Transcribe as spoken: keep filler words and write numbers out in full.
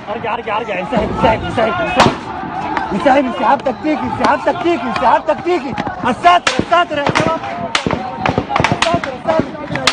ارجع، ارجع، ارجع، انسحب، انسحب، انسحب، انسحب. انسحب، انسحاب تكتيكي، انسحاب تكتيكي، انسحاب تكتيكي. الساتر، الساتر يا شباب. الساتر، الساتر.